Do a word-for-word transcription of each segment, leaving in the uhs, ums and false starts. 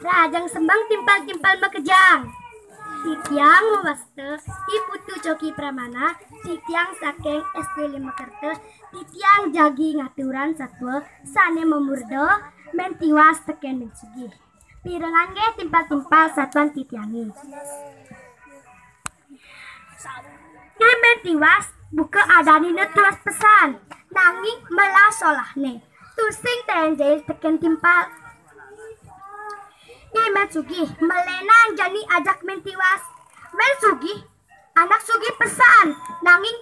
Rahajeng sembeng timpal-timpal makejang. Titiang mawasta I Putu Coki Pramana, titiang saking S D Lima Kerta, titiang jagi ngaturang satua sané mamurda Mén Tiwas tekén Mén Sugih. Pirengang nggih timpal-timpal satuan titiangé. Nggih Mén Tiwas, buka adanina tiwas pesan, nanging melah solahné. Tusing taén jail tekén timpal. Nggih Mén Sugih, malénan jani ajak Mén Tiwas. Mén Sugih, anak sugih pesan, nanging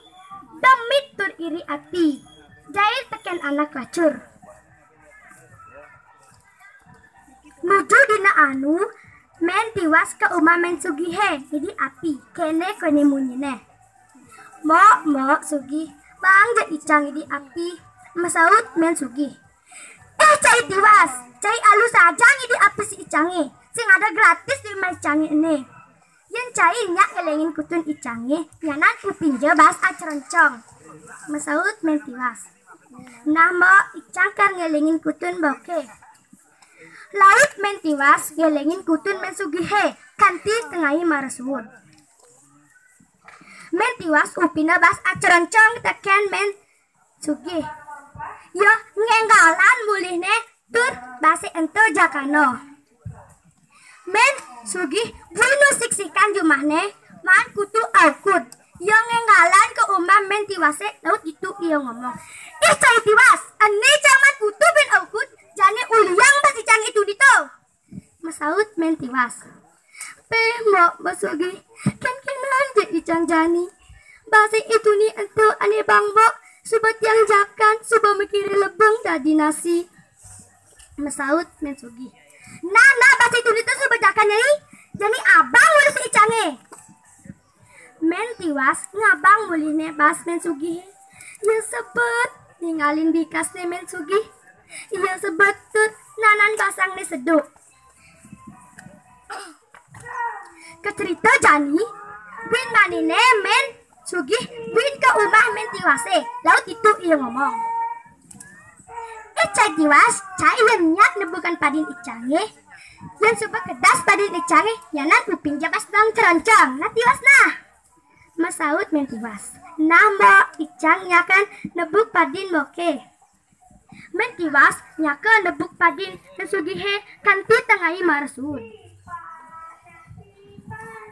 demit tur iri ati. Jail tekén anak lacur. Nuju dina anu, Mén Tiwas ka umah Mén Sugihé, ngidih api. Kéné kuéné munyiné. "Mbok, Mbok Sugih, baang ja icang ngidih api," masaut Mén Sugih. "Éh, Cai Tiwas, Cai alus aja ngidih api si icangé, sing ada gratis di umah icangé éné. Yén Cai nyak ngélingin kutun icangé, nyanan upin ja baas acroncong," masaut Mén Tiwas. "Nah, Mbok, icang kar ngélingin kutun Mboké." Laut Mén Tiwas ngélingin kutun Mén Sugihé, kanti tengai mara suud. Mén Tiwas upina baas acroncong tekén Mén Sugih. "Yeuh, ngénggalan mulihné tur baasé ento jakana." Mén Sugih buin nu siksikan jumahné maan kutu aukud. Ia ngénggalan ka umah Mén Tiwasé laut ditu ia ngomong, "Ih, Cai Tiwas, éné cang maan kutu buin aukud, jani uliang baas icang I Tuni to." Masaut Mén Tiwas, "Péh, Mbok, Mbok Sugih, kénkénan ja icang jani. Baasé I Tuni ento ané baang Mbok, suba tiang jakan, suba makiré lebeng dadi nasi." Masaut Mén Sugih, "Nah, nah, baasé I Tuni to suba jakan nyai, jani abang mulih si icangé." Mén Tiwas ngabang mulihné baas Mén Sugihé. Ia sebet ningalin bikasné Mén Sugih. Ia sebet tur nanan basangné seduk. Kacerita jani, buin maniné Mén Sugih buin ka umah Mén Tiwasé, laut ditu ia ngomong, "Éh, Cai Tiwas, Cai yén nyak nebukan padin icangé. Yén suba kedas padin icangé, nyanan upin ja baas doang ceroncong. Nah, Tiwas nah." Masaut Mén Tiwas, "Nah, Mbok, icang nyakan nebuk padin Mboké." Mén Tiwas nyaka nebuk padin Mén Sugihé kanti tengai mara suud.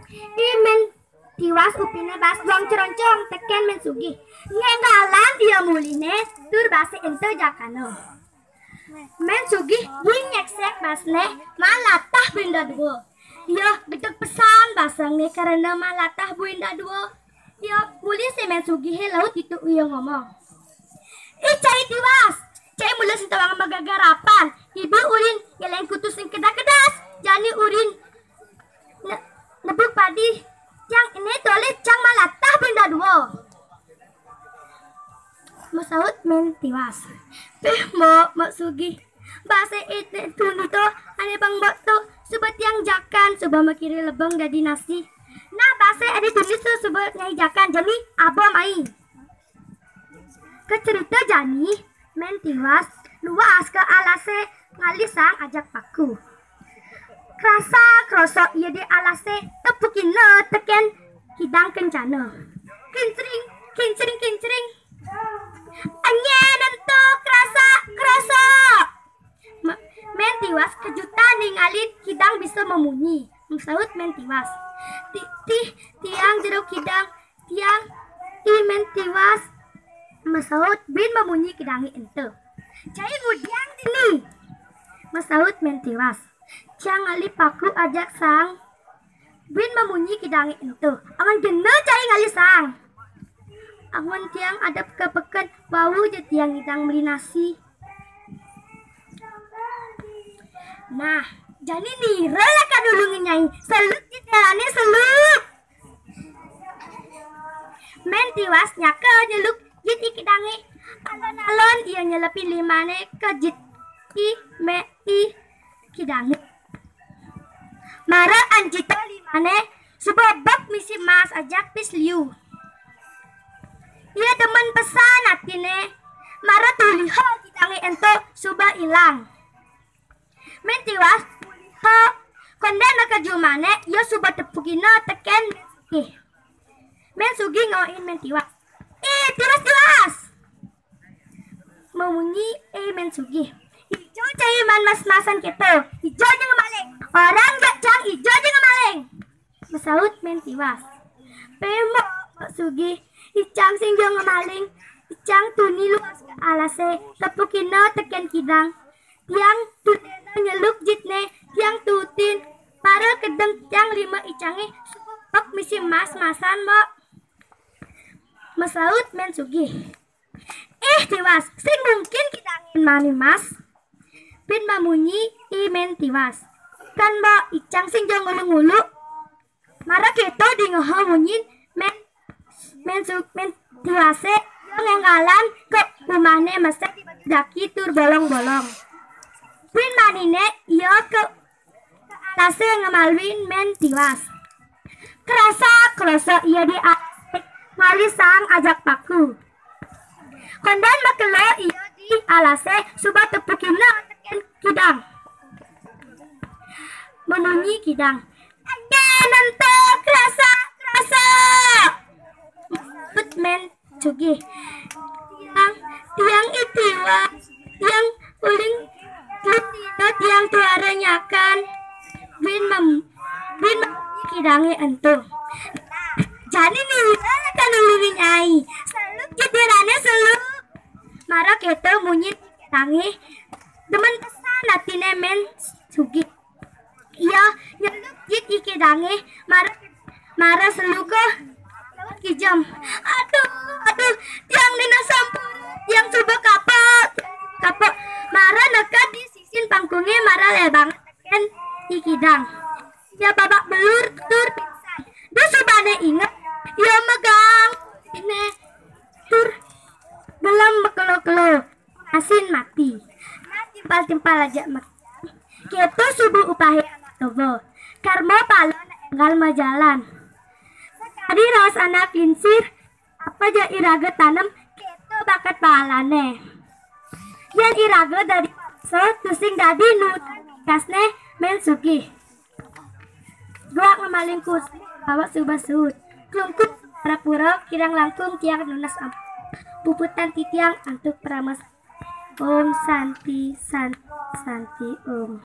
Ih, Mén Tiwas upiné baas doang ceroncong tekén Mén Sugih. Ngénggalan ia mulihné tur baasé ento jakana. Mén Sugih buin nyéksék baasné maan latah buin dadua. Ia gedeg pesan basangné karena maan latah buin dadua. Ia mulih si Mén Sugihé laut ditu ia ngomong, "Ih, Cai Tiwas, Cai mula sing tawang magagarapan. Iba ulin ngélingin kutu sing kedas-kedas, jani ulin ne-, nebuk padi. Tiang éné tolih cang maan latah buin dadua." Masaut Mén Tiwas, "Péh, Mbok, Mbok Sugih. Baasé I Tuni to ané baang Mbok to, suba tiang jakan, suba makiré lebeng dadi nasi. Nah, baasé ané I Tuni to suba nyai jakan, jani aba mai." Kacerita jani, Mén Tiwas luas ka alasé ngalih saang ajak paku. Krasa-krosok ia di alasé, tepukina tekén kidang kencana. Kincring, kincring, kincring. "Nyén ento krasa-krosok?" Ma-, Mén Tiwas kejutan ningalin kidang bisa mamunyi. Masaut Mén Tiwas, "Ti-, tih, tiang jero kidang, tiang, ih, Mén Tiwas." Masaut buin mamunyi kidangé ento, "Cai ngudiang dini." Masaut Mén Tiwas, "Tiang ngalih paku ajak saang." Buin mamunyi kidangé ento, "Amun gena Cai ngalih saang. Amun tiang adep ka peken, wau ja tiang ngidang meli nasi." Nah, jani nira lakar nulungin nyai. Seluk jit ngarané, seluk. Mén Tiwas nyaka nyeluk jit I Kidangé. Alon-alon ia nyelepin limané ka jit I, Mé-, I Kidangé. Mara anjita limané suba bek misi mas ajak pis liu. Ia demen pesan atiné, mara tuliha I Kidangé ento suba ilang. Mén Tiwas muliha Enda naka jumahné, ia suba tepukina tekén Mén Sugih. Mén Sugih ngaukin Mén Tiwas. "Ih, Tiwas, Tiwas!" Mamunyi, "Ih, Mén Sugih. Ijo cai man mas-masan kéto. Ijo ja ngamaling. Orang jak cang ijo ja ngamaling." Masaut Mén Tiwas. "Pemok, Mbok Sugih. Icang sing ja ngamaling. Icang tuni luas ka alasé, tepukina tekén kidang. Tiang tudéna nyeluk jitné, tiang tutin. Mara kedeng tiang lima icangé, suba pek misi mas-masan, Mbok." Masaut Mén Sugih. "Ih, Tiwas, sing mungkin kidangé mani mas." Buin mamunyi i Mén Tiwas. "Kan, Mbok, icang sing ja ngulu-ngulu." Mara kéto dingeha munyin Mén, Mén Su-, Mén Tiwasé, ia ngénggalan ka umahné masé di baju daki tur bolong-bolong. Buin maniné ia ka alasé ngamaluin Mén Tiwas. Krasak-krosok ia di alasé, ngalih saang ajak paku. Kondan makelo ia di alasé, suba tepukina tekén kidang. Mamunyi kidang. "Angin ento krasak-krosok." Masaut Mén Sugih. "Tiang, tiang I Tiwas, tiang uling, uling dina tiang tuara nyakan." Buin mem-, buin mamunyi kidangé ento. "Jani nila lakar nulungin ai. Seluk jit dirané, seluk." Mara kéto munyin kidangé, demen pesan atiné Mén Sugih. Ia nyeluk jit i kidangé, mara, mara seluka kijem. "Aduh, aduh, tiang dina sampura, tiang suba kapok, kapok." Mara neked di sisin pangkungé, mara lebang tekén i kidang. Ia babak belur tur pingsan. Duh, subané inget, ia megang ini tur gelem makelo-kelo. Asin mati. Nah, timpal-timpal ajak makian. Kéto suba upahé anak tobo. Karma pala nak énggal majalan. Sakadi raos anak lingsir, apa ja iraga tanem, kéto bakat palané. Yén iraga dadi bangsa, tusing dadi nurutan bikasné Mén Sugih. Goak ngamaling kuda, bawa suba suud. Klungkung parapura, kirang langkung tiang nunas ampura. Puputang titiang antuk parama. Om Santi, Santi, Santi Om.